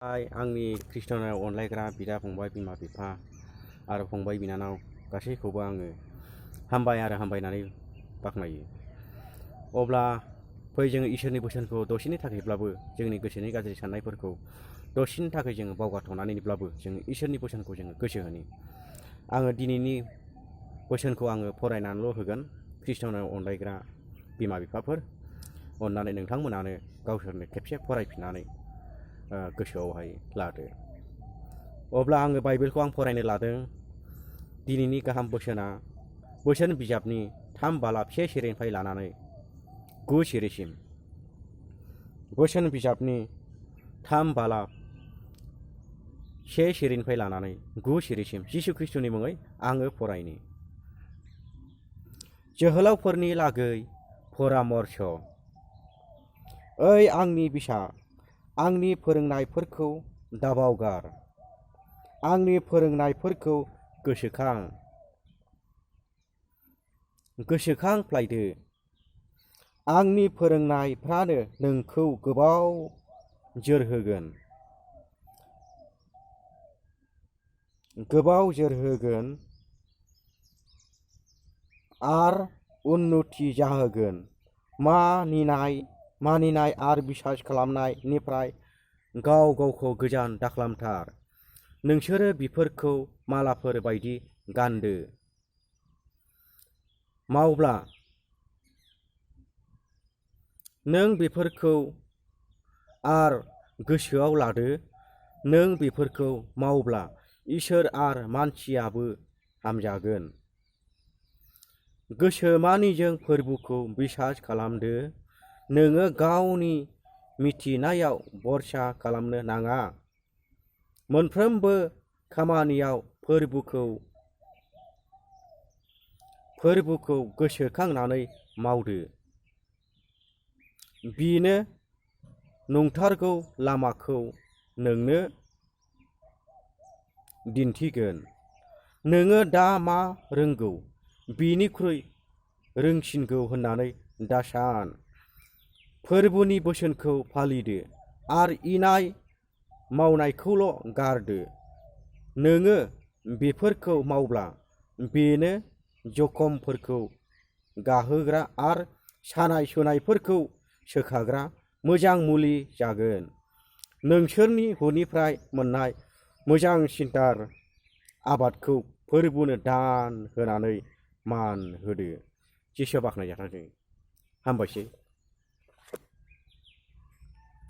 आंनि ख्रिस्टानाव अनलायग्रा बिदा फंबाय बिमा बिफा आरो फंबाय बिनानाव गासैखौबो आङो हामबाय आरो हामबायनानै बाख्नायो। अब्ला फै जोङो इसोरनि बोसोनखौ दसेनि थाखायब्लाबो जोंनि गोसोनि गाज्रि साननायफोरखौ दसेनि थाखाय जोङो बावगारथ'नानैब्लाबो जोङो इसोरनि बोसोनखौ जोङो गोसो होनि। आङो दिनैनि बोसोनखौ आङो फरायनानैल' होगोन। ख्रिस्टानाव अनलायग्रा बिमा बिफाफोर, अननानै नोंथांमोनानो गावसोरनो खेबसे फरायफिननानै गोसोआवहाय लादो। अब्ला आङो बाइबेलखौ आं फरायनो लादों। दिनैनि गाहाम बोसोना बोसोन बिजाबनि 3 बालाब 1 सिरिनिफ्राय लानानै 9 सिरिसिम। बोसोन बिजाबनि 3 बालाब 1 सिरिनिफ्राय लानानै 9 सिरिसिम जिसु ख्रिस्ट'नि मुङै आङो फरायनि। जोहोलावफोरनि लागै परामर्श। ओइ आंनि बिसा, आंनि फोरोंनायफोरखौ दाबावगार, आंनि फोरोंनायफोरखौ गोसोखांफ्लायदो। आंनि फोरोंनायफ्रानो नोंखौ गोबाव जोरहोगोन आरो उन्नति जाहोगोन। मानिनाय आरो बिसास खालामनायनिफ्राय गाव गावखौ गोजान दाखालामथार। नोंसोरो बेफोरखौ मालाफोर बायदि गानदो। मावब्ला नों बेफोरखौ आरो गोसोआव लादो, नों बेफोरखौ मावब्ला इसोर आरो मानसियाबो हामजागोन। गोसोमानिजों फोरबुखौ बिसास खालामदो। नोङो गावनि मिथिनायाव भरसा खालामनो नाङा। मोनफ्रोमबो खामानियाव फोरबुखौ गोसोखांनानै मावदो। बेनो नंथारगौ लामाखौ नोंनो दिन्थिगोन। नोङो दा मा रोंगौ बेनिख्रुइ रोंसिनगौ होननानै दासान। फोरबुनि बोसोनखौ फालिदो आरो इनाय मावनायखौल' गारदो। नोङो बेफोरखौ मावब्ला बेनो जखमफोरखौ गाहोग्रा आरो सानाय सुनायफोरखौ सोखाग्रा मोजां मुलि जागोन। नोंसोरनि हुनिफ्राय मोननाय मोजांसिनथार आबादखौ फोरबुनो दान होनानै मान होदो। जिसुआ बाख्नायजाथों। हामबायसै।